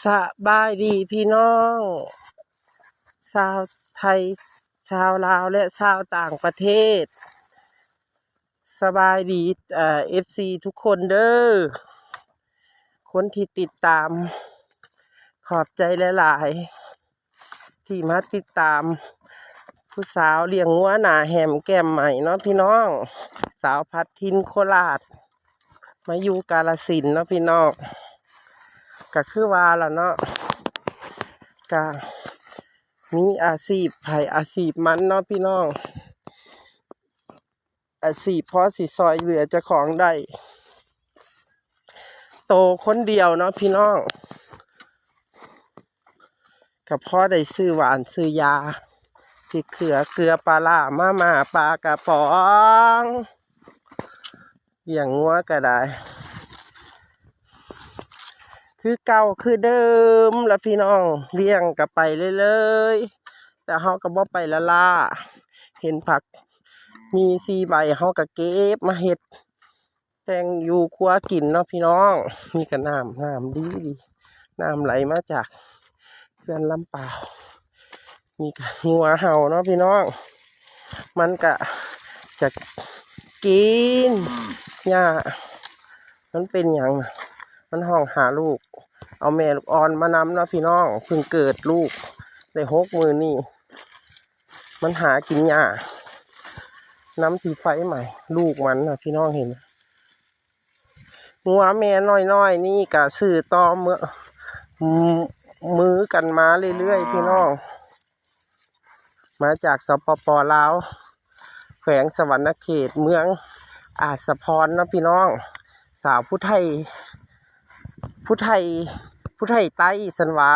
ສະບາຍດີພີ່ນ້ອງຊາວໄທ, ຊາວລາວ ແລະ ຊາວຕ່າງປະເທດ. ສະບາຍດີ ເອີ ເອັຟຊີທຸກຄົນເດີ້ ຄົນທີ່ຕິດຕາມ ຂອບໃຈຫຼາຍໆ ທີ່ມາຕິດຕາມຜູ້ສາວລ້ຽງງົວໜ້າແຫ້ມແກ້ມໃໝ່ເນາະພີ່ນ້ອງ, ສາວພັດຖິ່ນໂຄລາດ ມາຢູ່ກາລະສິນເນາະພີ່ນ້ອງ. ກະຄືວ່າລະເນາະ ກະມີອາຊີບໃຜອາຊີບມັນເນາະພີ່ນ້ອງ, ອາຊີບພໍຊິຊ່ອຍເຫຼືອເຈົ້າຂອງໄດ້ ໂຕຄົນດຽວເນາະພີ່ນ້ອງ. ກະພໍໄດ້ຊື້ຫວານຊື້ຢາ ຊິເກືອ ເກືອ ປາລ້າ ມາມ່າ ປາກະປ໋ອງ, ລ້ຽງງົວກະໄດ້ ຄືເກົ່າຄືເດີມລະພີ່ນ້ອງ, ລ້ຽງກະໄປເລື້ອຍໆ ແຕ່ເຮົາກະບໍ່ໄປລ້າໆ. ເຫັນຜັກມີສີ່ໃບ ເຮົາກະເກັບມາເຮັດ ແຕ່ງຢູ່ຄົວກິນເນາະພີ່ນ້ອງ. ມີກະນ້ຳ ນ້ຳດີໆ ນ້ຳໄຫຼມາຈາກເຂື່ອນລຳປາວ. ມີກະງົວເຫົ່າເນາະພີ່ນ້ອງ, ມັນກະຈະກິນຫຍ້າ. ມັນເປັນຫຍັງ? ມັນຮ້ອງຫາລູກ, ເອົາແມ່ລູກອ່ອນມານຳເນາະພີ່ນ້ອງ, ເພິ່ງເກີດລູກໄດ້ຫົກມື້ນີ້. ມັນຫາກິນຫຍ້ານຳທີ່ໄຟໄໝ້ລູກມັນນະພີ່ນ້ອງເຫັນ. ງົວແມ່ນ້ອຍໆນີ້ກະສືບຕໍ່ເມືອ ມືກັນມາເລື້ອຍໆ ພີ່ນ້ອງ, ມາຈາກ ສປປ ລາວ ແຂວງສະຫວັນນະເຂດ ເມືອງອາດສະພອນເນາະພີ່ນ້ອງ. ສາວຜູ້ໄທ ຜູ້ໄທ ຜູ້ໄທໃຕ້ຊັ້ນຫວາ,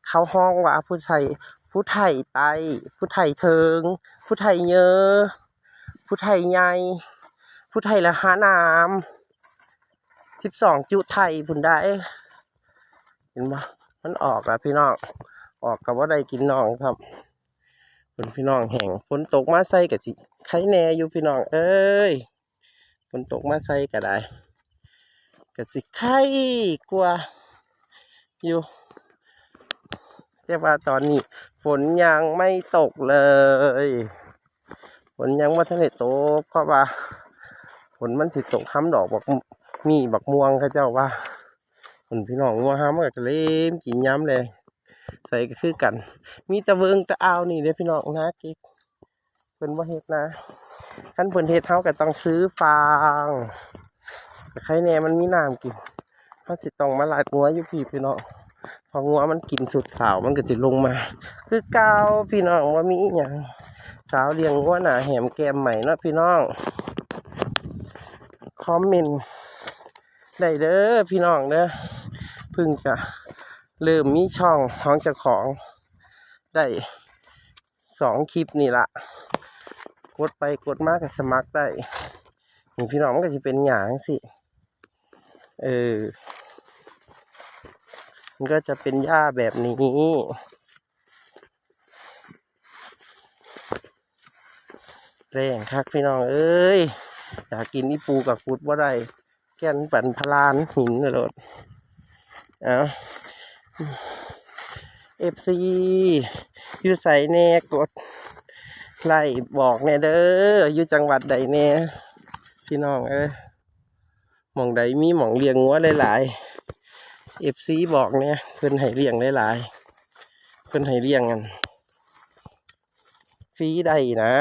ເຂົາຮ້ອງວ່າຜູ້ໄທ ຜູ້ໄທໃຕ້ ຜູ້ໄທເທິງ ຜູ້ໄທເຍີ ຜູ້ໄທໃຫຍ່ ຜູ້ໄທລະຫານ້ຳ ສິບສອງຈຸໄທພຸ້ນໃດ໋. ເຫັນບໍ່? ມັນອອກລະພີ່ນ້ອງ, ອອກກະບໍ່ໄດ້ກິນນ້ອງຊ້ຳ. ເພິ່ນພີ່ນ້ອງແຫ້ງ, ຝົນຕົກມາໃສ່ກະຊິໄຄແດ່ຢູ່ພີ່ນ້ອງເອີຍ. ຝົນຕົກມາໃສ່ກະໄດ້ ກະຊິໄຄກວ່າຢູ່, ແຕ່ວ່າຕອນນີ້ຝົນຍັງໄມ່ຕົກເລີຍ, ຝົນຍັງບໍ່ທັນໄດ້ຕົກ ເພາະວ່າຝົນມັນຊິຕົກຮຳດອກບັກ ໝີ່ບັກມ່ວງເຂົາເຈົ້າວ່າ. ພຸ້ນພີ່ນ້ອງ, ງົວເຮົາມັນກະເລັມກິນຍາມແລງ ໃສກະຄືກັນ, ມີແຕ່ເວີງແຕ່ອ່າວນີ້ເດ້ພີ່ນ້ອງ, ນາເກັກ ເພິ່ນບໍ່ເຮັດນາ. ຄັນເພິ່ນເຮັດເຮົາກະຕ້ອງຊື້ຟາງ, ກະໄຄແດ່ມັນມີນ້ຳກິນ. ເຮົາຊິຕ້ອງມາລັດງົວຢູ່ພີ້ພີ່ນ້ອງ, ເພາະງົວມັນກິນສຸດສາວ ມັນກະຊິລົງມາຄືເກົ່າພີ່ນ້ອງ, ບໍ່ມີອີ່ຫຍັງ. ສາວລ້ຽງງົວໜ້າແຫ້ມແກ້ມໃໝ່ເນາະພີ່ນ້ອງ, ຄອມເມັນໄດ້ເດີ້ພີ່ນ້ອງເດີ້. ເພິ່ງຈະເລີ່ມມີຊ່ອງຂອງເຈົ້າຂອງໄດ້ ສອງຄລິບນີ້ລະ, ກົດໄປກົດມາກະສະໝັກໄດ້. ນີ້ພີ່ນ້ອງ, ມັນກະຊິເປັນຫຍ້າຈັ່ງຊີ້ ເອີ ມັນກະຈະເປັນຫຍ້າແບບນີ້. ແລ້ງຄັກພີ່ນ້ອງເອີຍ, ຢາກກິນອີ່ປູກະຂຸດບໍ່ໄດ້. ແກ່ນປັນພະລານຫີນໂລດ. ເອົາ ເອັຟຊີ ຢູ່ໃສແດ່ ກົດໄລ້ບອກແດ່ເດີ້, ຢູ່ຈັງຫວັດໃດແດ່ ພີ່ນ້ອງເອີຍ. ໝ່ອງໃດມີໝ່ອງລ້ຽງງົວຫຼາຍໆ ເອັຟຊີບອກແດ່, ເພິ່ນໃຫ້ລ້ຽງຫຼາຍໆ, ເພິ່ນໃຫ້ລ້ຽງອັນ ຟຣີໄດ້ນະ.